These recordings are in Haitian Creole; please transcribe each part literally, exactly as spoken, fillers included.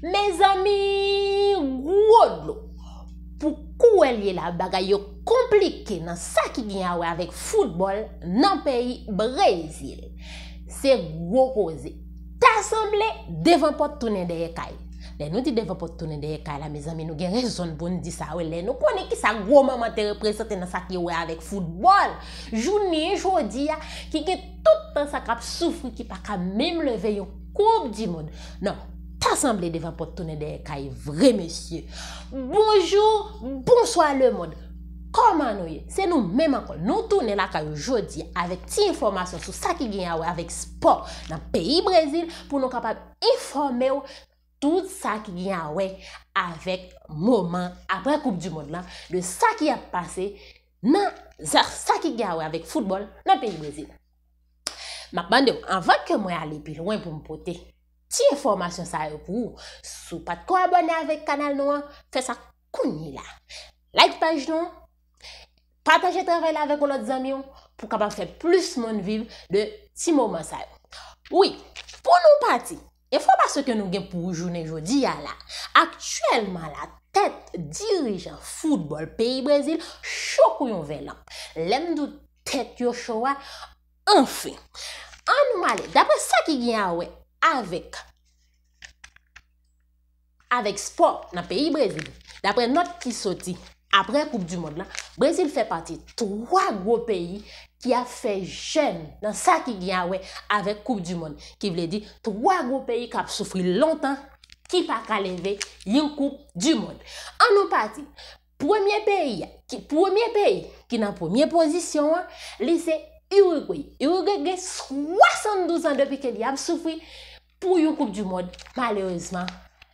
Mezanmi, gwo dlo. Pou kouwè l ye la, bagay yo konplike nan sa ki gen a wè avèk foutbòl nan peyi Brezil. Se gwo koze. Ta sanble devan pòt tounen dèyè kay. Lè nou di devan pòt tounen dèyè kay la, mezanmi, nou gen rezon pou n di sa, wi. Lè nou konnen kisa gwo manman te reprezante nan sa ki wè avèk foutbòl, jounen jodi a, ki gen tout tan sa k ap soufri, ki pa ka menm leve yon koup di mond. Non, ta sanble devan pòt tounen dèyè kay vre, mesye. Bonjou, bonswa lemond. Kòman nou ye? Se nou menm ankò. Nou tounen lakay ou jodi a avèk ti enfòmasyon sou sa ki gen a wè avèk spò nan peyi Brezil pou nou kapab enfòme w tout sa ki gen a wè avèk moman apre koup di mond lan, de sa ki ap pase nan sa, sa ki gen a wè avèk foutbòl nan peyi Brezil. M ap mande w, anvan ke mwen ale pi lwen pou m pote ti enfòmasyon sa yo pou ou, si w pa t ko abòne avèk kanal nou an, fè sa kounye la. Like paj nou an, pataje travay la avèk yon lòt zanmi w pou w kapab fè plis moun viv de ti moman sa yo. Wi, pou nou pati, enfòmasyon ke nou gen pou ou jounen jodi a la, aktyèlman la, tèt dirijan foutbòl peyi Brezil cho kou yon vè lanp. Lè m di w tèt yo cho a, anfen. Ann nou ale, daprè sa ki gen a wè avèk avèk spò nan peyi Brezil, daprè nòt ki soti apre koup di mond lan, Brezil fè pati twa gwo peyi ki ap fè jèn nan sa ki gen a wè avèk koup di mond, ki vle di twa gwo peyi k ap soufri lontan, ki pa ka leve yon koup di mond. Ann nou pati. Premye peyi, ki, premye peyi ki nan premye pozisyon an, li se Uruguay. Uruguay gen swasanndouz an depi ke li ap soufri pou yon koup di mond. Malerezman,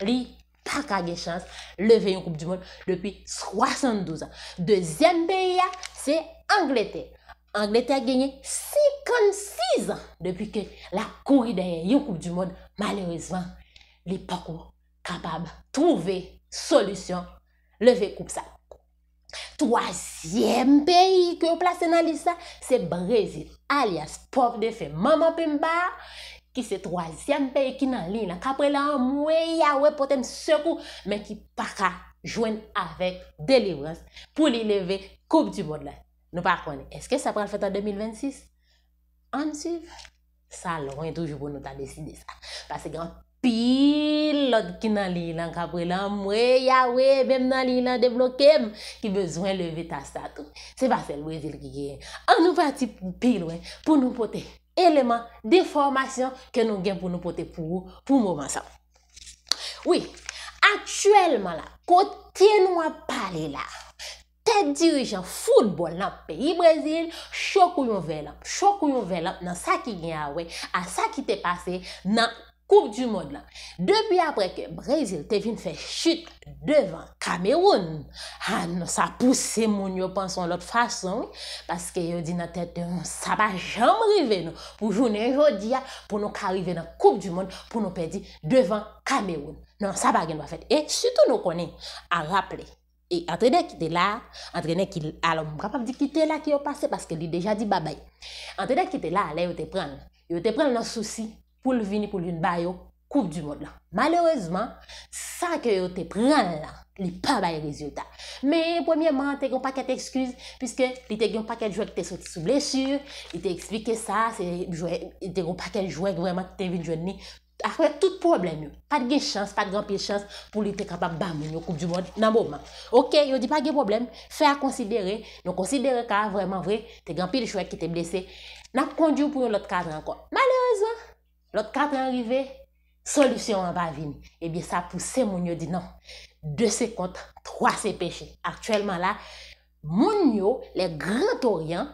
li pa ka gen chans leve yon koup di mond depi swasanndouz an. Dezyèm peyi a, se Angletè. Angletè genyen senkannsis an depi ke l ap kouri dèyè yon koup di mond. Malerezman, li poko kapab twouve solisyon leve koup sa. Twazyèm peyi ke yo plase nan lis la, se Brezil, alyas pòv de fen, manman penba, ki se twazyèm peyi ki nan liy lan. K ap rele anmwey, Yawe pote m sekou, men ki pa ka jwenn avèk delivrans pou li leve koup di mond la. Nou pa konnen. Èske sa pral fèt an de mil vennsis? Ann swiv. Sa lwen toujou pou nou ta deside sa. Paske gen anpil lòt ki nan liy lan k ap rele anmwey, Yawe, men m nan liy lan, debloke m, ki bezwen leve tas la tou. Se pa sèl Brezil ki genyen. Ann nou pati pi lwen pou nou pote eleman de enfòmasyon ke nou gen pou nou pote pou ou pou moman sa. Wi, aktyèlman la, kote nou ap pale la, tèt dirijan foutbòl nan peyi Brezil cho kou yon vè lanp, cho kou yon vè lanp nan sa ki gen a wè a sa ki te pase nan koup di mond lan. Depi apre ke Brezil te vin fè chit devan Kamewoun, a non, sa pouse moun yo panse yon lòt fason, wi, paske yo di nan tèt yo, sa pa janm rive nou pou jounen jodi a, pou nou ka rive nan koup di mond, pou nou pèdi devan Kamewoun. Non, sa pa gen dwa fèt. E sitou nou konnen, a raple, e antrenè ki te la, antrenè ki, alò, m kapab di ki te la, ki yo pase, paske li deja di babay. Antrenè ki te la, lè yo te pran l, yo te pran l nan sousi pou l vini, pou l vin ba yo koup di mond lan. Malerezman, sa ke yo te pran l lan, li pa bay rezilta. Men, premyèman, te gen yon pakèt ekskiz, piske li te gen yon pakèt jwè ki te soti sou blesi, li te eksplike sa, se jwè, li te gen yon pakèt jwè ki vrèman ki te vin jwenn li. Apre tout pwoblèm yo, pa t gen chans, pa t gen anpil chans pou li te kapab ba moun yo koup di mond nan moman. Oke, yo di pa gen pwoblèm, fè a konsidere, nou konsidere ka a vrèman vre, te gen anpil jwè ki te blese. N ap kondi w pou yon lòt katran ankò. Malerezman, lòt katran rive, solisyon an pa vini. Ebyen, sa pouse moun yo di non. De se kont, twa se peche. Aktyèlman la, moun yo, les Grands Orients,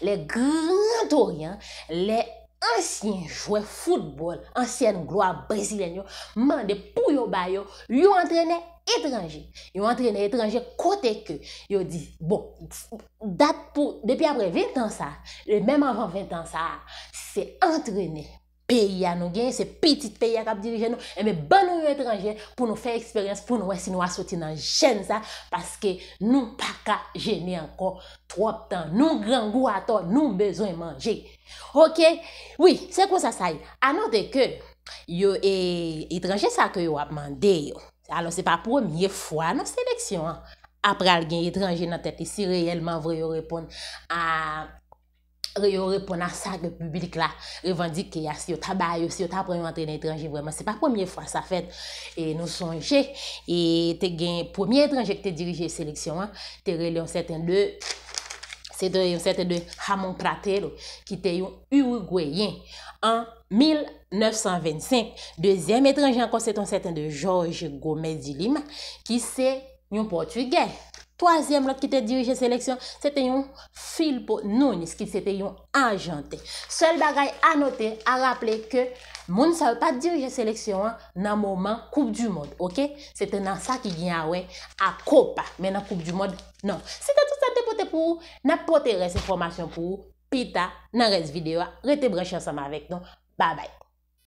les Grands Orients, les ansyen jwè foutbòl, ansyèn glwa brezilyèn yo, mande pou yo ba yo yon antrenè etranje. Yon antrenè etranje kote ke yo di, bon, dat pou, depi apre ven tan sa, e menm anvan ven tan sa, se antrenè peyi a nou genyen, se pitit peyi a k ap dirije nou, enben, ban nou yon etranje pou nou fè eksperyans, pou nou wè si nou a soti nan jèn sa, paske nou pa ka jene ankò twòp tan. Nou grangou atò, nou bezwen manje. Oke? Wi, se konsa sa ye. A note ke yo e, etranje sa ke yo ap mande yo. Alò, se pa premye fwa nan seleksyon an ap pral gen etranje nan tèt li, si reyèlman vre yo reponn a yo reponn a sa ke piblik la revandike a, si yo ta ba yo, si yo ta pran yon antrenè etranje vrèman. Se pa premye fwa sa fèt. E nou sonje, e te gen premye etranje ki te dirije seleksyon an, te rele yon sèten de, se te yon sèten de Ramon Pratero, ki te yon Irigweyen. An mil nèf san vennsenk, dezyèm etranje ankò, se te yon sèten de Jorge Gomes de Lima, ki se yon Pòtigè. Twazyèm lòt ki te dirije seleksyon, se te yon Filipe Nunes, ki se te yon Ajanten. Sèl bagay a note, a raple ke moun sa yo pa t dirije seleksyon an nan moman Koup di Mond, oke? Se te nan sa ki gen a wè a Kopa, men nan Koup di Mond, non. Se te tout sa m te pote pou ou, n ap pote rès enfòmasyon pou ou pita nan rès videyo a. Rete branche ansanm avèk nou. Babay.